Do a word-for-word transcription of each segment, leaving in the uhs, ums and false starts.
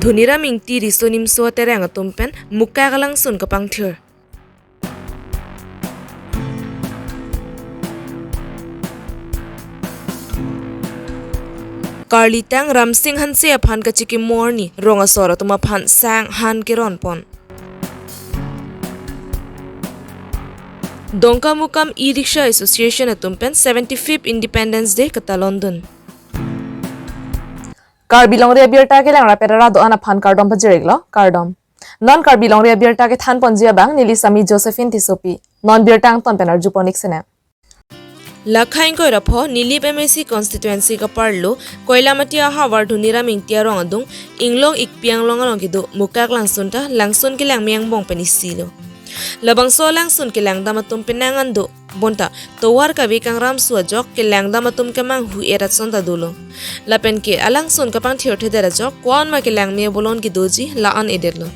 Dhoniram Ingti riso nimso aterang atum pen mukak alangsun kapangthir. Karlitang Ramsing Hanse aphan kachikimo arni rong asor atum aphan sang han keron pon. Dongkamukam E-Rickshaw Association atum pen seventy-fifth Independence Day katalon dun. Karbi Longri Abirta kelang rapet ra do-an aphan kardom pajir-iklo, kardom. Non Karbi Longri Abirta kethan ponji abang neli Sami Josephine Tissopi. Non birta angton pen arju pon-ik sene. Lakha ingkoi ra pho Nilip M A C constituency kaparlo Koilamati ahavar Dhoniram Ingti arong adung Inglong Ikpi anglong along kedo mukak langsun ta langsun kelangme angbong pen isi lo. Labangso alangsun kelangdam atum penang an do, bonta tovar kave kangram su ajok kelangdam atum kemanghu erat son ta dolo. Lapen ke alangsun kapangthirthedet ajok ko-an ma kelangme abolon kedoji la-an edetlo.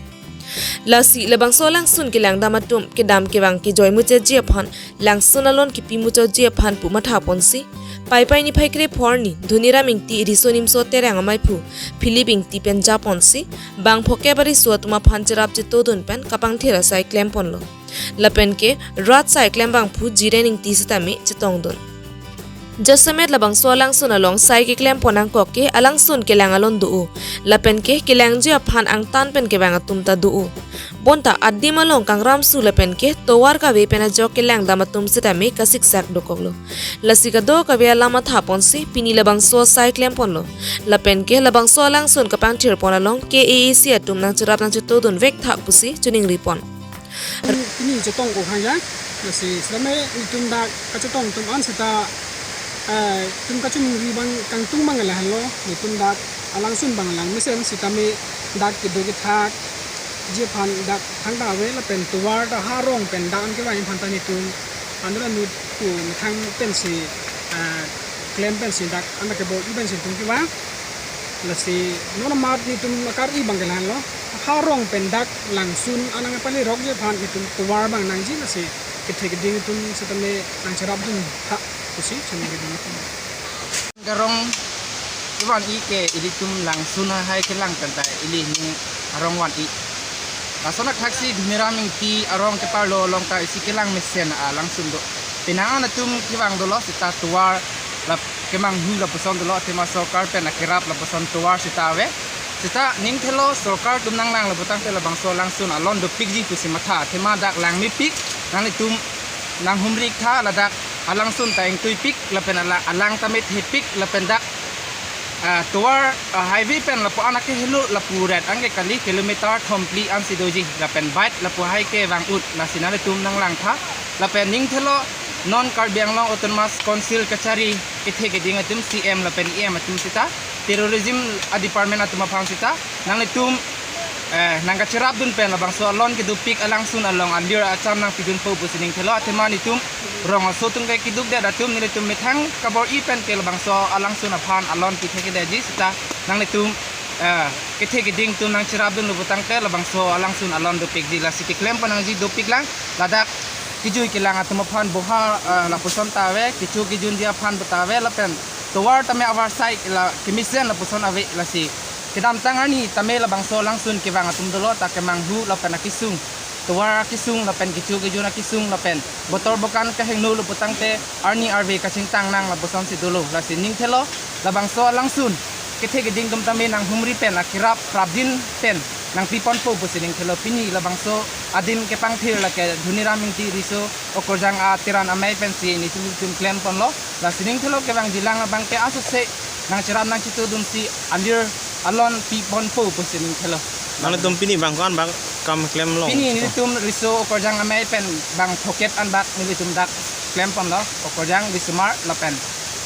Lasi labangso alangsun kelangdam atum kedam kevang kejoimuchotji aphan, langsun alon kipimuchotji aphan pu matha ponsi, Paipai niphai krepho arni Dhoniram Ingti riso nimso aterang amaiphu Philip Ingti pen japonsi, bang phokep ariso atum aphan cherap chetodun pen kapangthir asai klem ponlo. Lapen ke rat sai klem bangphu Jiren Ingti sitame chetongdun. Jasemet labangso alangsun along sai keklem pon angkok ke alangsun kelang alon do-o. Lapen ke kelangji aphan angtan pen kevang atum ta do-o. Bonta adim along kangram su lapen ke tovar kave pen ajok kelangdam atum sitame kasiksak dokoklo. Lasi kadokave alam matha ponsi pini labangso sai klem ponlo. Lapen ke labangso alangsun kapangthir pon along K A A C atum nangcherap nangchetodun vek tha pusi choningri pon. Pini chetong ko khang ya, lasi sitame itum dak kachetong atum an sita, eh, itum kachoningri bang kangtung bang lahenlo, itum dak alangsun bang langmesen sitame dak kedo kethakji aphan dak thangta ave lapen tovar ta ha rong pen dak an kevang aphan ta nitum andra nut ku methang pensi, eh, klem pensi dak an kebor-i pensi itum kevang. Lasi non amat nitum akar-i bang ke lahenlo. Ha rong pen dak langsun anang pali rokji aphan itum tovar bang nangji, lasi kethe keding itum sitame nangcherapdun tha pusi choningri dun. Arong kevan-i ke ilitum langsun hai kelang pen ta ili ni arong van-i. Lason athaksi Dhoniram Ingti arong keparlo along ta isi kelang mesen alangsun do. Penang an atum kevang dolo sita tovar la kemanghu lapuson dolo, athema sorkar pen akerap lapuson tovar sita ave. Sita ning thelo sorkar atum nanglang lapu tangte labangso alangsun alon dopikji pusi matha, athema dak langmepik, nanglitum nanghumri-ik tha, ladak alangsun ta ingtuipik lapen ala-, alang ta methepik lapen dak, ah, tovar, ah, highway pen lapu an akehelo lapu ret anke kali kilometer thomphli ansi doji lapen bike lapu hai kevang ut, lasi nanglitum nanglang tha. Lapen ning thelo non Karbi Anglong Autonomous Council kachari kethe keding atum, C M lapen E M atum sita, terrorism a-department atum aphan sita nanglitum, eh, nangkacherapdun pen labangso alon kedopik alangsun along alir acham nangpidunpo pusi ning thelo, athema nitum rong aso atum ke keduk det atum nelitum methang kabor-i pen ke labangso alangsun aphan alon kethe kedetji sita nanglitum, eh, kethe keding atum nangcherapdun lapu tangte labangso alangsun alon dopikji, lasi keklem pon nangji dopik lang, ladak kejui kelang atum aphan boha, eh, lapuson ta ave, kecho kejunji aphan ta ave lapen tovar tame avarsai la kemesen lapuson ave, lasi kedamtang arni tame labangso alangsun kevang atum dolo ta kemanghu lapen akesung, tovar akesung lapen kecho kejun akesung lapen botor bokan kehingno lapu tangte arni arve kachingtang nang lapuson si dolo, lasi ning thelo labangso alangsun kethe keding atum tame nanghumri pen akerap prapjin pen nangpiponpo pusi ning thelo. Pini labangso adim kepangthir lake Dhoniram Ingti riso okorjang ateran amei pensi nitum nitum klem ponlo. Lasi ning thelo kevangjilang abang ke aso se nangcherap nangchetodunsi alir alon piponpo pusi ning thelo. Nanglitum pini bang ko-an bang kam klem long? Pini nitum riso okorjang amei pen bang phokep an bak nelitum dak klem ponlo, okorjang risomar lapen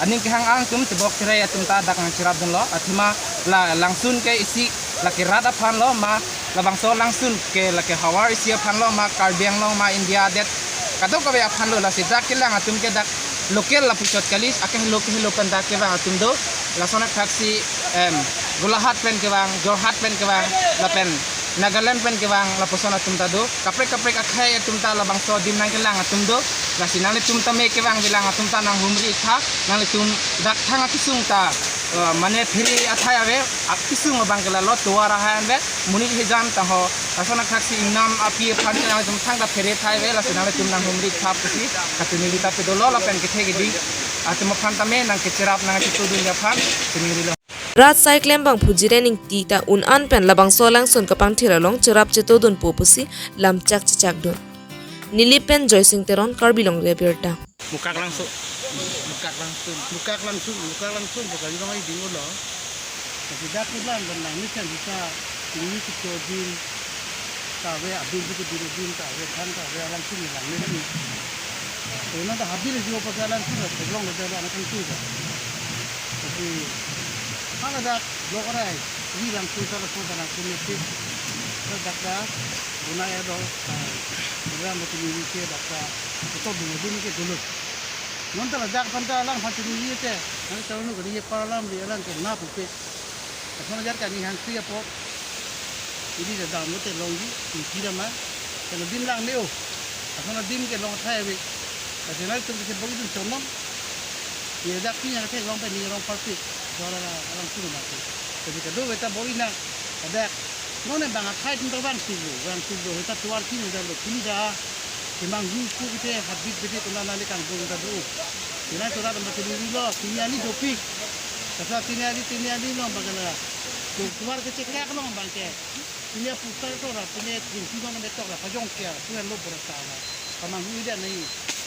aning kehang atum tebok cherai atum ta dak nangcherapdunlo, athema la langsun ke isi lake rat aphan lo ma, labangso langsun ke lake havar isi aphan lo ma, Karbi Anglong ma, India adet kadokave aphan lo, lasi dak kelang atum ke dak local lapuchot kali, akehelo kehelo pen dak kevang atum do, lason athaksi, em, Golaghat pen kevang, Jorhat pen kevang, lapen Nagaland pen kevang lapuson atum ta do, kaprek kaprek akhei atum ta labangso adim nangkelang atum do, lasi nanglitum tame kevangjilang atum ta nanghumri-ik tha, nanglitum dak thang akesung ta Uh, mane phere athai ave, ap kisung abang ke lalo tovar ahai ave, monit hejan ta ho, lason athaksi ingnam api aphan ke nangtum thangta phere athai ave, lason nangtum nanghumri thap pusi, kachiningri ta pado lo lapen kethe kedi, atum aphan tame nangkecherap nangchetudunji aphan, chiningrilo. Rat asai klembang Phujiren Ingti ta un-an pen labangso alangsun kapangthir along cherap chetudunpo pusi lamchak chechakdun. Nilip pen Joysing Teron, Karbi Longri Abirta. Mukak Langsun. Mukak Langsun. Mukak Langsun. Mukak Langsun. Mukak Langsun. Mukak Langsun. Masi dak ke bang, bang nangli kan bisa, ini si Chodin, ta ave, Abin si Chodin, Abin ta ave, Thang ta ave, Langsun ni Langsun ni. Ena ta habil juga pakai Langsun ni, sebelum ada anak kan tu kan. Tapi, mana dak, blok orai, ini Langsun salah satu anak tu mesti, dak dak, guna ya dong, program betul ini ke dak dak, itu dulu dulu ke dulu. Non ta ladak aphan ta alangphan chiningri te. Nang tahu nu kali ye parlam di alang ke na pupe. Asal jar kani hangsi apot. Ini da dam lote longji, tingki dam ma. Kalau dim lang neo. Asal dim ke long thai ave. Asal nang tum ke bogi dun chonom. Ye dak pi yang ke long pe ni long parpik. Soal alang suruh mati. Jadi kedua kita bogi na. Ada. Non bang akhai tum bang silo, bang silo. Kita tuar kini da lo kini da. Kemang hu ku kite habit bete kona nali kang bung ta do. Kena surat ambat telu lo, kini ani dopik. Kasa kini ani, kini ani lo bagala. Tuar ke cekak lo bangke. Kini pusar to ra, kini kini lo metok ra, pajong kia, tuan lo berasa la. Kemang hu ida nai.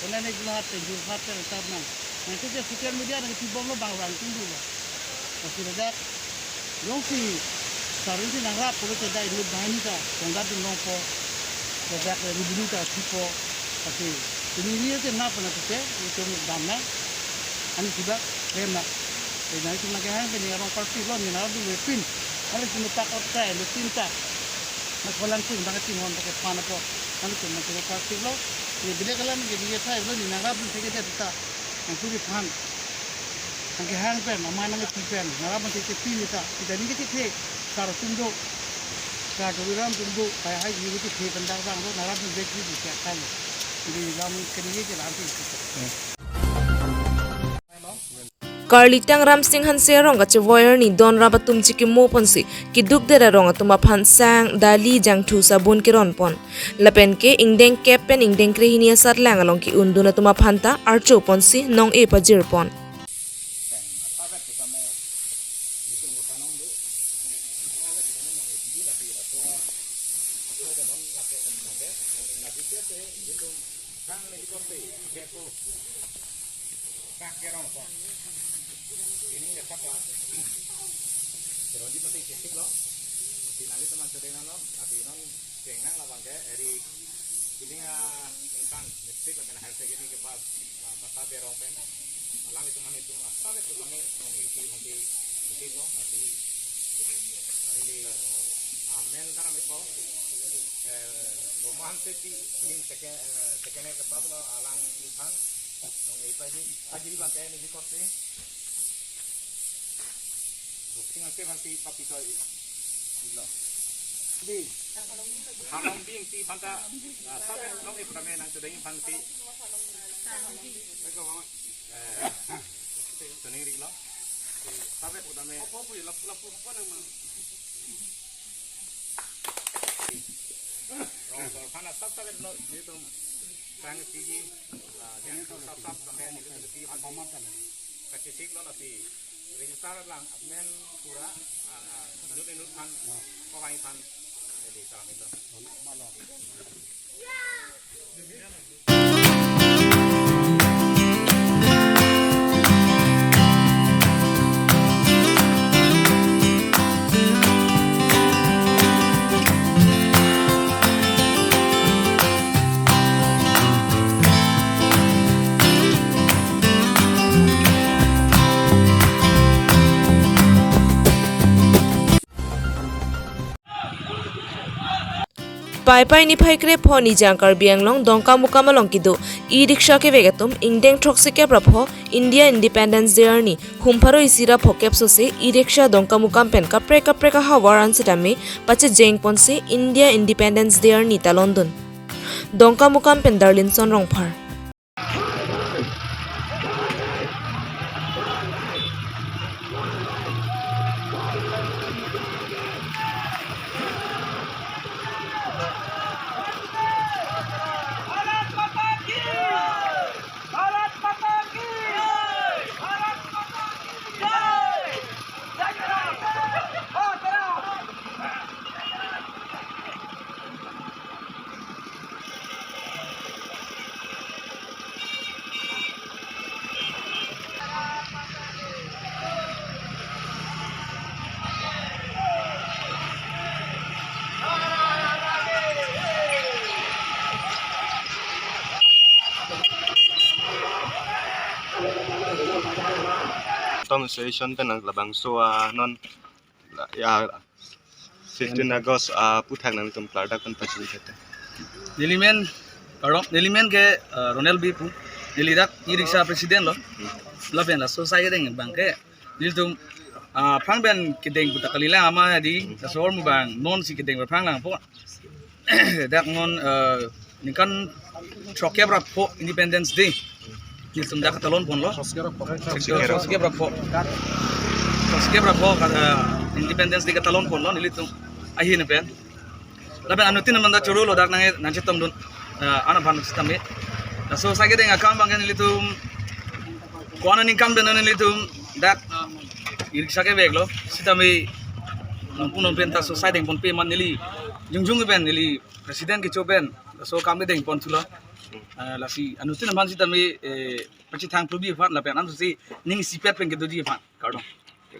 Kena nai gula hat, jur hat, tar nang. Nanti dia social media nanti bom lo bang bang tunggu lo. Masih ada. Jongsi, sarisi nangrap pulote dai inut banghini ta, tongdat dun longpo, ladak le rubini ta thipo, lasi, ini ini ke nap na pute, itu muk dam na, ani sibak, rem na. Rem na itu makai hang, kini arong parpik lo, ni nara dulu pin, ani sinu tak ot kai, lu tin tak, na kolang tin, bang tin hon pakai pan apo, ani tu makai parpik lo, ni bile kalan ke bile thai lo, ni nangrap dun theke dia ta, nang suri pan. Nangkehang pen, amai nangkepi pen, ngarap mati kepi nita, kita ni kethe, kar tum do, kar Tuliram tum do, pai hai ni kethe pen dak bang do, ngarap ni bek ni di kya kan. Jadi lam keni ke lam ti kita. Karlitang Ramsing Hanse arong kachevoi arni don rap atum chikimo ponsi, keduk der arong atum aphan sang, dali, jangthu, sabun keron pon. Lapen ke ingdeng kep pen ingdeng krehini asatlang along ke-undun atum aphan ta archo ponsi nong-e pajir pon. Chengnang labang ke eri kini a ingkan matric lapen higher secondary kepass, ah, basa berong pen. Alang itum mane itum asap itu kami nong isi hongki isi no, nanti ini, ah, amen karam iko, eh, Roman Seti ini second, eh, secondary kepass lo alang iphan nong ipa ini aji bang ke ini korte. Rukhing angke bang ti papi to i-, ilo. Di. Halong bing ti phanta, ah, sabe long ipra me nang sedang bang ti. Peko bang. Eh, sening ri lo. Sabe udah me. Apa pun lap lap apa nang mang. Rong sol phana sap sabe lo, ni tum. Sang ti, ah, yang sap sap sabe ni ti phanta. Kachesik lo lasi. Register lang, amen pura, ah, inut inut phan, ko hai phan, jadi salam itu. Paipai niphai krepho Nijang Karbi Anglong Dongkamukam along kedo e-rickshaw kevek atum ingdeng throksi kep ra pho India Independence Day arni hum pharo isi ra pho kep sose e-rickshaw Dongkamukam pen kaprek kaprek ahavar an sitame pachejeng ponsi India Independence Day arni ta londun. Dongkamukam pen Darlinson Rongphar. Association pen nang labangso, ah, non, ya, fifteen August, ah, aphuthak nangtum klardak pen pachini kete. Neli men, kardom, neli men ke, ah, Ronel Bey pu. Neli dak e-rickshaw president lo. Lapen laso sai kedeng abang ke nelitum, ah, aphrang pen kedeng puta kalilang amat hedi, laso ahormu abang non si kedeng aphrang langpo. Dak non, eh, ningkan throkkep ra pho Independence Day. Nelitum dak katalon ponlo. Throkkep ra pho. Throkkep ra pho, eh, Independence Day katalon ponlo nelitum ahin pen. Lapen anuttin aman ta choro lo dak nang nangchetongdun, eh, an aphan sitame. Laso sai kedeng akam abang ke nelitum ko-an aningkan pen nelitum dak e-rickshaw keveklo. Sitame nonpu non pen ta laso sai dengponpe amat neli jongjong pen neli president kecho pen laso akam kedeng ponthulo. Eh, lasi anuttin aman sitame, eh, pachethang prubi aphan lapen ansi ning isipet pen kedoji aphan. Kardom.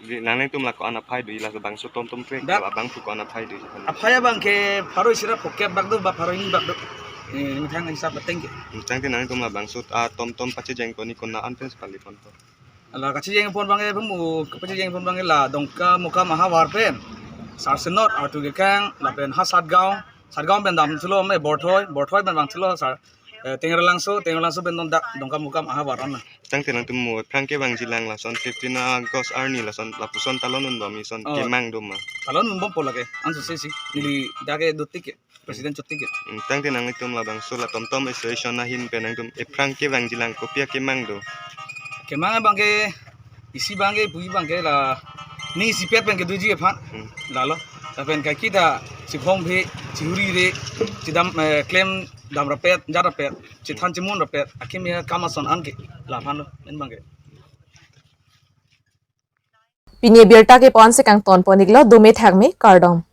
Di nangtum la ko-an aphai do, labangso TomTom trek, dak abang pu ko-an aphai do? Aphai abang ke pharo isi ra phokep bak do ba pharo hini bak do. Eh, methang hisap ateng ke. Tangte nangtum labangso, ah, TomTom pachejeng pon ni kona an pen si pali ponpo? La kachejeng pon abang ke, pemu kachejeng pon abang ke la Dongkamukam ahavar pen Sarsenot, Artu Kekang, lapen ha Satgaon, Satgaon pen damthulo me Borthoi, Borthoi pen vangthulo sar, eh, Tengrelangso, Tengrelangso pen non dak Dongkamukam ahavar an na. Tangte nangtum mo aphrang kevangji lang lason fifteen August arni lason lapuson talon unbom, ison, oh, kemang do ma? Talon unbompo lake, ansi sesi, neli dak ke dotik ke, president chotik ke. Hmm, tangte nangtum labangso la TomTom Association ahin pen nangtum aphrang kevangji lang kopi akemang do? Kemang abang ke, isi abang ke, puji abang ke la ning isipet pen kedoji aphan. Hmm. Lalo. Lapen kaike ta chiphong phe, chihuri re, chedam, eh, klem dam rapet, jat rapet, chethan chemun rapet, akimi akam ason an ke, laphan lo, men abang ke. Pini abirta ke pu-an si kangton pon-iklo, dome thakme, kardom.